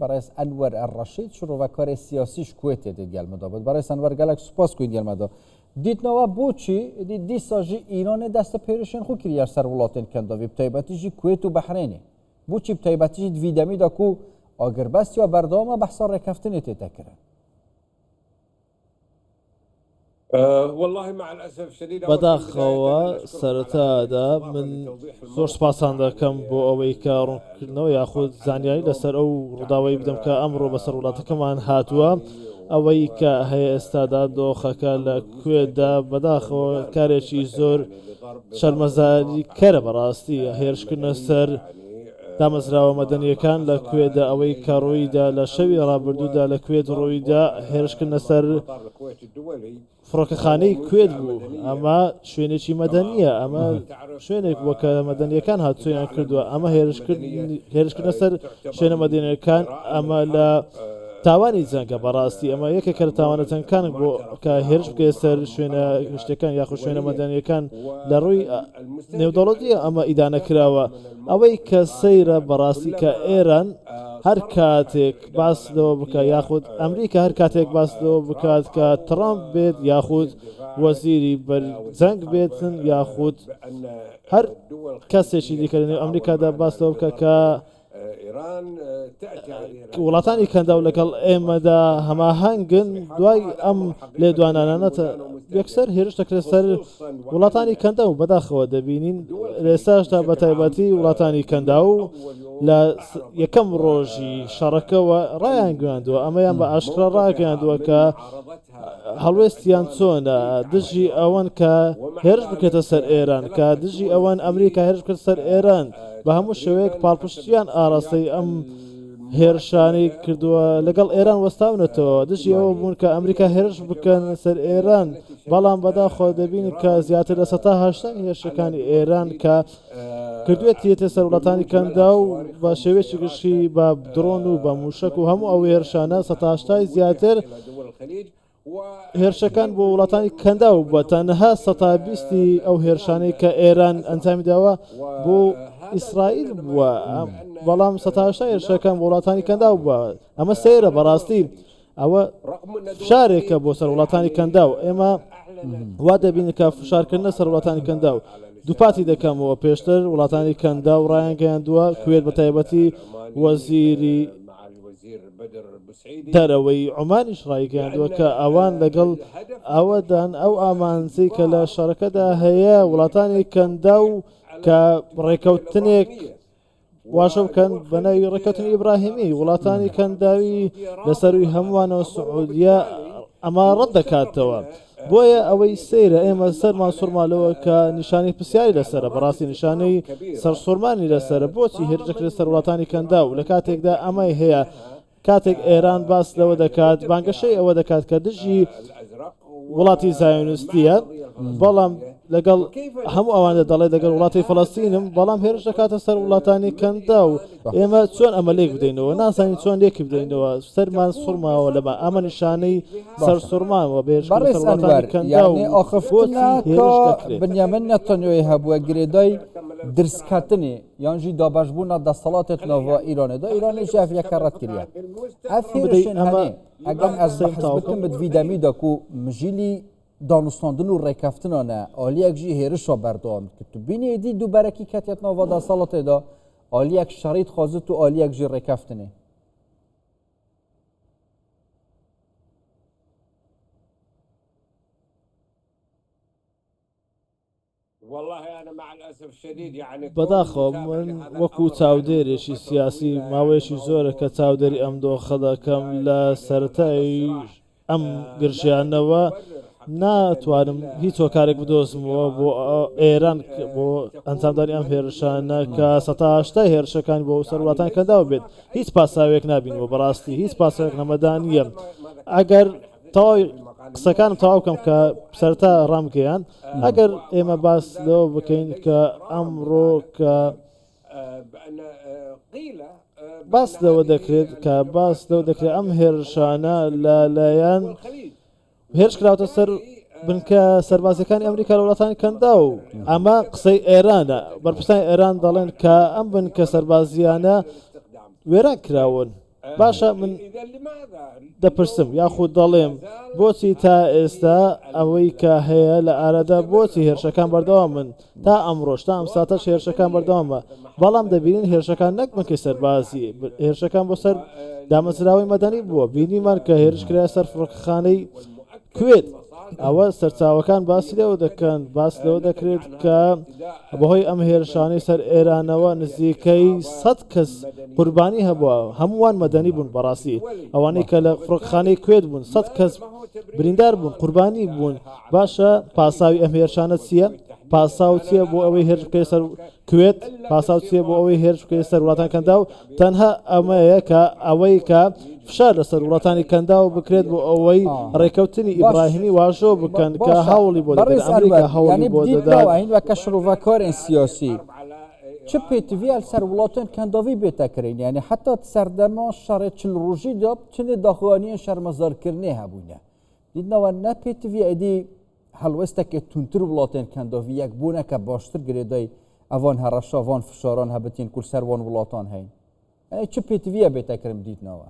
بەڕێز ئەنوەر ئەلڕەشید شڕۆڤەکارێ سیاسیش کوێتێ دێت گەلمەدا بێت. بەڕێز ئەنوەر گەلەک سوپاس کوین گەلمەدا. دیتنەوە بۆچی ئیدی دیسا ژی ئیرانێ دەستە پێرشێن خو کریە سەر وڵاتێن کەنداوی بتایبەتی ژی کوێت و بەحرێنێ. بۆچی بتایبەتی ژی دوی دەمیدا کو ئاگربەست یا بەردەوامە بەحسا ڕێکەفتنێ تێتە کرن. بەداخەوە سەرەتادا من زۆر سپاسان دەکەم بۆ ئەوەی کە ڕوونکردنەوە یاخود زانیاری لەسەر ئەو ڕووداوەی بدەم کە ئەمڕۆ بەسەر وڵاتەکەمان هاتووە ئەوەی کە هەیە ئێستادا دۆخەکە لە کوێتدا بەداخەوە کارێکی زۆر شەرمەزاری کەرە بەڕاستی هێرشکردنە سەر دامەزراوە مەدەنییەکان لە کوێتدا ئەوەی کە ڕوویدا لە شەوی ڕابردوودا لە کوێت ڕوویدا هێرشکردنە سەر فڕۆکەخانەی کوێت بوو ئەمە شوێنێکی مەدەنییە ئەمە شوێنێک بووە کە مەدەنیەکان هاتوویان کردووە ئەمە هێرشکردنە سەر شوێنە مەدەنیەکان ئەمە لە تاوانی جەنگە بەڕاستی ئەمە یەکێکە لە تاوانە جەنگەکان بۆ کە هێرش بکەیە سەر شوێنە گشتەکان یاخود شوێنە مەدەنیەکان لە ڕووی نێودەوڵەتی ئەمە ئیدانە کراوە ئەوەی کە سەیرە بەڕاستی کە ئێران هەر کاتێک باس لەوە بکە یاخود ئەمریکا هەر کاتێک باس لەوە بکات کە ترامپ بێت یاخود وەزیری بەرجەنگ بێتن یاخود هەر کەسێکی دیکە لە نێو ئەمریکادا باس لەوە بکە کە وڵاتانی کەنداو لەگەڵ ئێمەدا هەماهەنگن دوای ئەم لێدوانانە یەکسەر هێرش دەکرێت سەر وڵاتانی کەنداو بەداخەوە دەبینین ئێستاشدا بە تایبەتی وڵاتانی کەنداو لە یەکەم ڕۆژی شەڕەکەوە ڕایانگەیاندووە ئەمەیان بە ئاشکرا ڕاگەیاندووە کە هەڵوێستیان چۆنە دژی ئەوەن کە هێرش بکرێتە سەر ئێران کە دژی ئەوەن ئەمریکا هێرش بکرێتە سەر ئێران بە هەموو شێوەیەک پاڵپشتیان ئاراستەی ئەم هێرشانەی کردووە لەگەڵ ئێران وەستاونەتەوە دژی ئەوە بوون کە ئەمریکا هێرش بکەن سەر ئێران بەڵام بەداخەوە دەبینین کە زیاتر لە 180 هێرشەکانی ئێران کە کردوێتیەتە سەر وڵاتانی کەنداو بە شێوەیەکی گشتی بە درۆن و بە موشک و هەموو ئەو هێرشانە 180 زیاتر هێرشەکان بۆ وڵاتانی کەنداو بووە تەنها 120 ئەو هێرشانەی کە ئێران ئەنجامی داوە بۆ ئیسرائیل بووە بەڵام 180 هێرشەکان بۆ وڵاتانی کەنداو بووە ئەمە سەیرە بەڕاستی ئەوە فشارێکە بۆ سەر وڵاتانی کەنداو ئێمە وا دەبینین کە فشارکردنە سەر وڵاتانی کەنداو دووپاتی دەکەمەوە پێشتر وڵاتانی کەنداو ڕایانگەیاندووە کوێت بە تایبەتی وەزیری دەرەوەی عومانیش ڕایگەیاندووە کە ئەوان لەگەڵ ئەوەدان ئەو ئامانجەی کە لە شەڕەکەدا هەیە وڵاتانی کەنداو کە ڕێکەوتنێک واشە بکەن بە ناوی ڕێککەوتنی ئیبراهیمی وڵاتانی کەنداوی لەسەروی هەمووانەوە سعودیە ئەمە ڕەت دەکاتەوە بۆیە ئەوەی سەیرە ئێمە سەرمان سوڕما لەوە کە نیشانەی پرسیاری لەسەرە بەڕاستی نیشانەی سەرسوڕمانی لەسەرە بۆچی هێرش دەکرێت سەر وڵاتانی کەنداو لە کاتێکدا ئەمەی هەیە کاتێک ئێران باس لەوە دەکات بانگەشەی ئەوە دەکات کە دژی وڵاتی زایۆنیستیە بەڵام لەگەڵ هەموو ئەوانە دەڵێت لەگەڵ وڵاتی فەڵەستینم بەڵام هێرش دەکاتە سەر وڵاتانی کەندا و ئێمە چۆن ئەمە لێک بدەینەوە نازانین چۆن لێکی بدەینەوە سەرمان سوڕماوە لەمە ئەمە نیشانەی سەر سوڕمانەوە بەڕێز ئەنوەر یانێ ئاخفتنا کە بنیامین نەتەنیای هەبووە گرێدای درسکەتنێ یان ژی دابەشبوونا دەسەڵاتێت ناڤا ئیرانێ دا ئیرانێ ژی ئەف یەکە ڕەت کریە ئەف هێرشێن هەنێ ئەگەر ئەز بەحس بکەم بدڤی دەمی دا کو مژیلی دانوستاندن و ڕێکەفتنانە ئالیەک ژی هێرشا بەردەوام کرد تو بینی ئیدی دووبەرەکی کەتیەت ناڤا دەسەڵاتێ دا ئالیەک شەڕی دخوازت و ئالیەک ژی ڕێکەفتنێ. بەداخەوە من وەکو چاودێرێکی سیاسی ماوەیەکی زۆرە کە چاودێری ئەم دۆخە دەکەم لە سەرەتای ئەم گرژیانەوە ناتوانم هیچ هۆکارێک بدۆزمەوە بۆ ئێران بۆ ئەنجامدانی ئەم هێرشانە کە 180 هێرشەکان بۆ سەر وڵاتان کەنداو بێت هیچ پاساوێک نابینەوە بەڕاستی هیچ پاساوێک لەمەدا نییە ئەگەر تەواوی قسەکانم تەواو کەم کە سەرەتا ڕامگەیاند ئەگەر ئێمە باس لەوە بکەین کە ئەمڕۆ کە باس لەوە دەکرێت کە باس لەوە دەکرێت ئەم هێرشانە لەلایەن هێرش کراوەتە سەر بنکە سەربازیەکانی ئەمریکا لە وڵاتانی کەندا و ئەمە قسەی ئێرانە بەرپرسانی ئێران دەڵێن کە ئەم بنکە سەربازیانە وێران کراون. باشە من دەپرسم یاخود دەڵێم بۆچی تا ئێستا ئەوەی کە هەیە لە ئارادا بۆچی هێرشەکان بەردەوامن تا ئەمڕۆش تا ئەم ساتەش هێرشەکان بەردەوامە بەڵام دەبینین هێرشەکان نەک بنکەی سەربازی هێرشەکان بۆ سەر دامەزراوەی مەدەنی بووە بینیمان کە هێرش کرایە سەر فڕۆکەخانەی کوێت ئەوە سەرچاوەکان باسی لەوە دەکەن باس لەوە دەکرێت کە بەهۆی ئەم هێرشانەی سەر ئێرانەوە نزیکەی 100 کەس قوربانی هەبووە هەمووان مەدەنی بوون بەڕاستی ئەوانەی کە لە فڕۆکخانەی کوێت بوون 100 کەس بریندار بوون قوربانی بوون باشە پاساوی ئەم هێرشانە چییە؟ پاساو چییە بۆ ئەوەی هێرش بکەیە سەر کوێت؟ پاساو چییە بۆ ئەوەی هێرش بکەیە سەر وڵاتان کەنداو؟ تەنها ئەمەیە کە ئەوەی کە فشار لەسەر وڵاتانی کەنداو بکرێت بۆ ئەوەی ڕێکەوتنی ئیبراهیمی واژۆ بکەن کە هەوڵی بۆ دەدەن ئەمریکا هەوڵی بۆ دەدات. وەکە شرۆڤەکارên سیاسی چ پێتڤیە سەر وڵاتێن کەنداوی بێتە کرین یعنی حتا سەردەما شەڕێ چل ڕۆژی دا چنێ داخوانیên شەرمەزارکردنێ هەبوونە دیدنەوە نە پێتڤیە ئیدی هەڵوێستەکێ تونتر وڵاتێن کەنداوی یەکبوونەکە باشتر گرێدای ئەوان هەڕەشە وان فشاران هەبتین کول سەر وان وڵاتان هەین یعنی چ پێتڤیە بێتە کرم دیدنەوە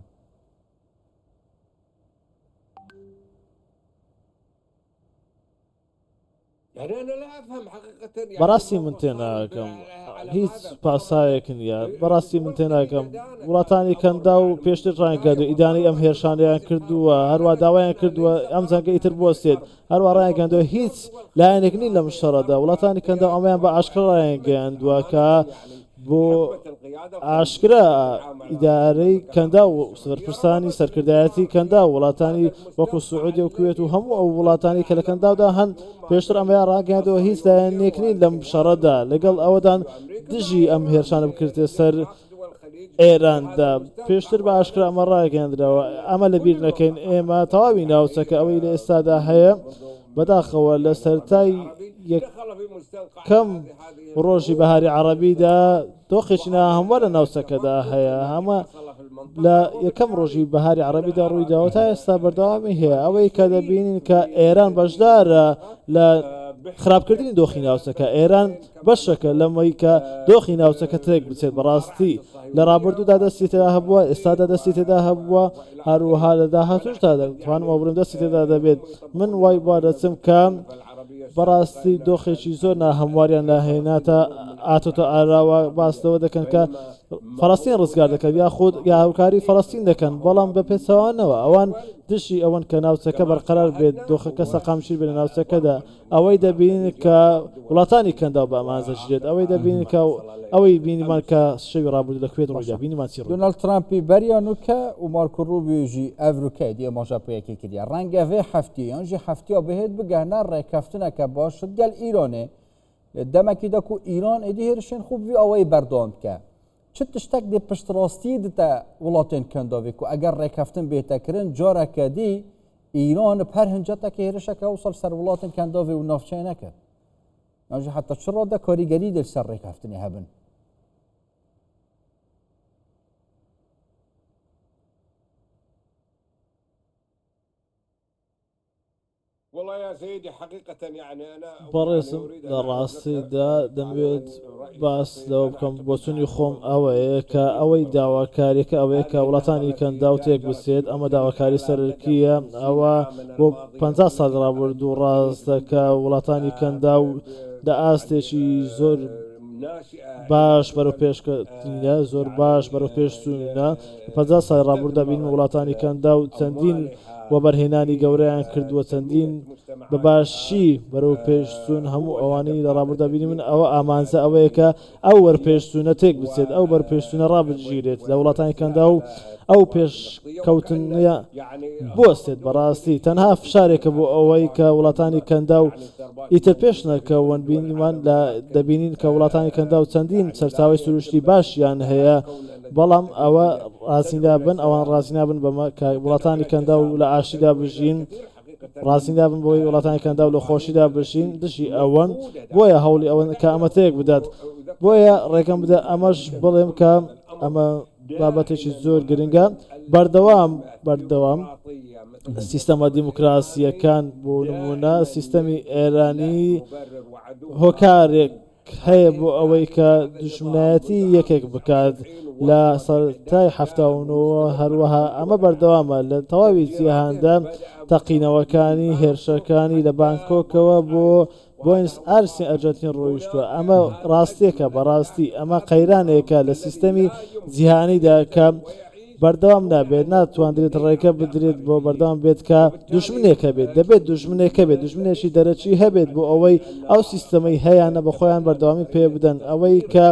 بەڕاستی من تێناگەم هیچ پاساوێک نییە بەڕاستی من تێناگەم وڵاتانی کەندا و پێشتر ڕایانگەیاندووە ئیدانەی ئەم هێرشانەیان کردووە هەروە داوایان کردووە ئەم جەنگە ئیتر بوەستێت هەروە ڕایانگەیاندووە هیچ لایەنێک نین لەم شەڕەدا وڵاتانی کەندا ئەمەیان بە ئاشکرا ڕایانگەیاندووە کە بۆ ئاشکرا ئیدارەی کەنداو و بەرپرسانی سەرکردایەتی کەنداو وڵاتانی وەکو سعودیە و کوێت و هەموو ئەو وڵاتانی کە لە کەنداودا هەن پێشتر ئەمەیان ڕاگەیاندەوە هیچ لایەنێک نین لەم شەڕەدا لەگەڵ ئەوەدان دژی ئەم هێرشانە بکرێتە سەر ئێراندا پێشتر بە ئاشکرا ئەمە ڕاگەیاندراوە ئەمە لەبیر نەکەین ئێمە تەواوی ناوچەکە ئەوەی لە ئێستادا هەیە بەداخەوە لە سەرتای یەکەم ڕۆژی بەهاری عەڕەبیدا دۆخێکی ناهەموار لە ناوچەکەدا هەیە هەمە لە یەکەم ڕۆژی بەهاری عەڕەبیدا ڕوویداوە تا ئێستا بەردەوامی هەیە ئەوەی کە دەبینین کە ئێران بەشدارە لە خراپکردنی دۆخی ناوچەکە ئێران بەشەکە لەمەی کە دۆخی ناوچەکە تێک بچێت بەڕاستی لە ڕابردوودا دەستی تێدا هەبووە ئێستادا دەستی تێدا هەبووە هەروەها لە داهاتووشدا دەتوانم بڵێم دەستی تێدا دەبێت من وای وا دەچم کە بەڕاستی دۆخێکی زۆر ناهەمواریان لە هێناتە ئاتۆتە ئاراوە باس لەوە دەکەن کە فەڵەستین ڕزگار دەکەن یاخود یا هاوکاری فەڵەستین دەکەن بەڵام بە پێچەوانەوە ئەوان دژی ئەوەن کە ناوچەکە بەرقەرار بێت دۆخەکە سەقامگیر بێت لە ناوچەکەدا ئەوەی دەبینین کە وڵاتانی کەنداو بە ئامانج دەگیرێت ئەوەی دەبینین کە ئەوەی بینیمان کە شەوی ڕابردوو لە کوێت ڕوویدا بینیمان چی ڕوویدا. دۆناڵد ترامپی بەریا نوکە و مارکۆ ڕوبیۆ ژی ئەڤ روکەی دی ئاماژە پێ یەکێ کریە ڕەنگە ڤێ هەفتیە یان ژی هەفتیا بهێت بگەهنە ڕێکەفتنەکە باشت گەل ئیرانێ لە دەمەکی دا کو ئیران ئێدی هێرشێن خو بڤی ئاوایی بەردەوام بکە چ تشتەک دێ پشتڕاستی دتە وڵاتێن کەنداوێ کو ئەگەر ڕێکەفتن بێتە کرن جارەکە دی ئیران هەر هەنجەتەکە هێرشەکە وسەل سەر وڵاتن کەنداوێ و ناوچەیە نەکرد یانژی حتا چ ڕادە کاریگەری دێ سەر ڕێکەفتنێ هەبن. بەڕێزم لە ڕاستیدا دەمەوێت باس لەوە بکەم بۆچونی خۆم ئەوەیە کە ئەوەی داواکاریەکە ئەوەیە کە وڵاتانی کەنداو تێک بچێت ئەمە داواکاری سەرەکیە ئەوە بۆ 50 ساڵ ڕابردوو ڕاستە کە وڵاتانی کەنداو لە ئاستێکی زۆر باش بەرەو پێشکەوتنە زۆر باش بەرەو پێش چوونە 50 ساڵی ڕابردوودا بینی وڵاتانی کەنداو چەندین وەبەرهێنانی گەورەیان کردووە چەندین بە باشی بەرەو پێشچوون هەموو ئەوانەی لە ڕابردوودا بینی من ئەوە ئامانجە ئەوەیە کە ئەو وەرپێشچوونە تێک بچێت ئەو بەرپێشچوونە ڕابگیرێت لە وڵاتانی کەندا و ئەو پێشکەوتنە بوەستێت بەڕاستی تەنها فشارێکە بۆ ئەوەی کە وڵاتانی کەندا و ئیتر پێش نەکەون بینیمان لە دەبینین کە وڵاتانی کەندا و چەندین سەرچاوی سروشتی باشیان هەیە بەڵام ئەوە ڕازی نابن ئەوان ڕازی نابن بەمە کە وڵاتانی کەنداو لە ئاشتیدا بژین ڕازی نابن بۆی وڵاتانی کەنداو لە خۆشیدا بژین دژی ئەوەن بۆیە هەوڵی ئەوەن کە ئەمە تێک بدات بۆیە ڕێگەم بدە ئەمەش بڵێم کە ئەمە بابەتێکی زۆر گرنگە بەردەوام بەردەوام سیستەمە دیموکراسیەکان بۆ نمونە سیستەمی ئێرانی هۆکارێک هەیە بۆ ئەوەی کە دوژمنایەتی یەکێک بکات. لە سەرەتای 79 هەروەها ئەمە بەردەوامە لە تەواوی جیهاندا تەقینەوەکانی هێرشەکانی لە بانکۆکەوە بۆ بۆینس ئارسی ئەرجەنتین ڕۆیشتووە. ئەمە ڕاستیەکە، بەڕاستی ئەمە قەیرانێکە لە سیستەمی جیهانیدا کە بەردەوام نابێت، ناتواندرێت ڕێگە بدرێت بۆ بەردەوام بێت کە دوژمنێک هەبێت، دەبێت دوژمنێک هەبێت، دوژمنێکی دەرەکی هەبێت بۆ ئەوەی ئەو سیستەمەی هەیانە بە خۆیان بەردەوامی پێ بدەن. ئەوەی کە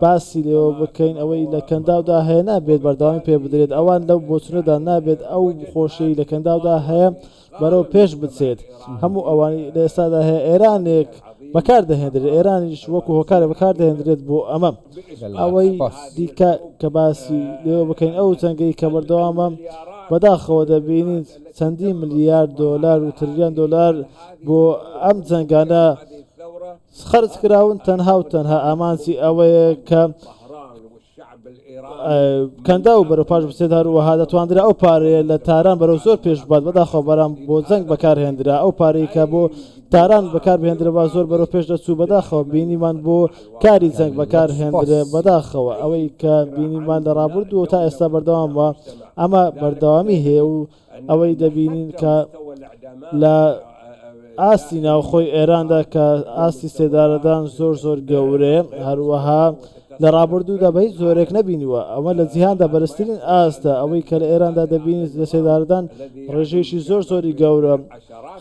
باسی لێوە بکەین ئەوەی لە کەنداودا هەیە نابێت بەردەوامی پێ بدرێت، ئەوان لەو بۆچونەدا نابێت ئەو خۆشیەی لە کەنداودا هەیە بەرەو پێش بچێت. هەموو ئەوانەی لە ئێستادا هەیە ئێرانێک بەکار دەهێندرێت، ئێرانیش وەکو هۆکارێک بەکار دەهێندرێت بۆ ئەمە. ئەوەی دیکە کە باسی لێوە بکەین ئەو جەنگەی کە بەردەوامە، بەداخەوە دەبینین چەندین ملیار دۆلار و تریلیۆن دۆلار بۆ ئەم جەنگانە خەرج کراون، تەنها و تەنها ئامانجی ئەوەیە کە کەنداو بەرەو پاش بچێت. هەروەها دەتواندرا ئەو پارەیە لە تاران بەرەو زۆر پێش بات، بەداخەوە بەرام بۆ جەنگ بەکارهێندرا. ئەو پارەی کە بۆ تاران بەکاربهێندرا با زۆر بەرەو پێش دەچوو، بەداخەوە بینیمان بۆ کاری جەنگ بەکارهێندرێ. بەداخەوە ئەوەی کە بینیمان لە ڕابردوو تا ئێستا بەردەوامە، ئەمە بەردەوامی هەیە و ئەوەی دەبینین کە لە ئاستی ناوخۆی ئێراندا کە ئاستی سێدارەدان زۆر زۆر گەورەیە، هەروەها لە ڕابردوودا بە هیچ زۆرێک نەبینیوە، ئەمە لە جیهاندا بەرزترین ئاستە. ئەوەی کە لە ئێراندا دەبینیت لە سێدارەدان ڕێژەیەکی زۆر زۆری گەورە،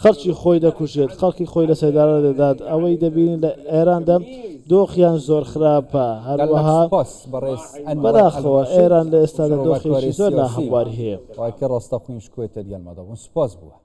خەڵکی خۆی دەکوژێت، خەڵکی خۆی لە سێدارە دەدات. ئەوەی دەبینین لە ئێراندا دۆخیان زۆر خراپە، هەروەها بەداخەوە ئێران لە ئێستادا دۆخێکی زۆر ناهەمواری هەیە. ڕاستەقوین شکۆێتە دیالمەدا بوون سوپاس بووە.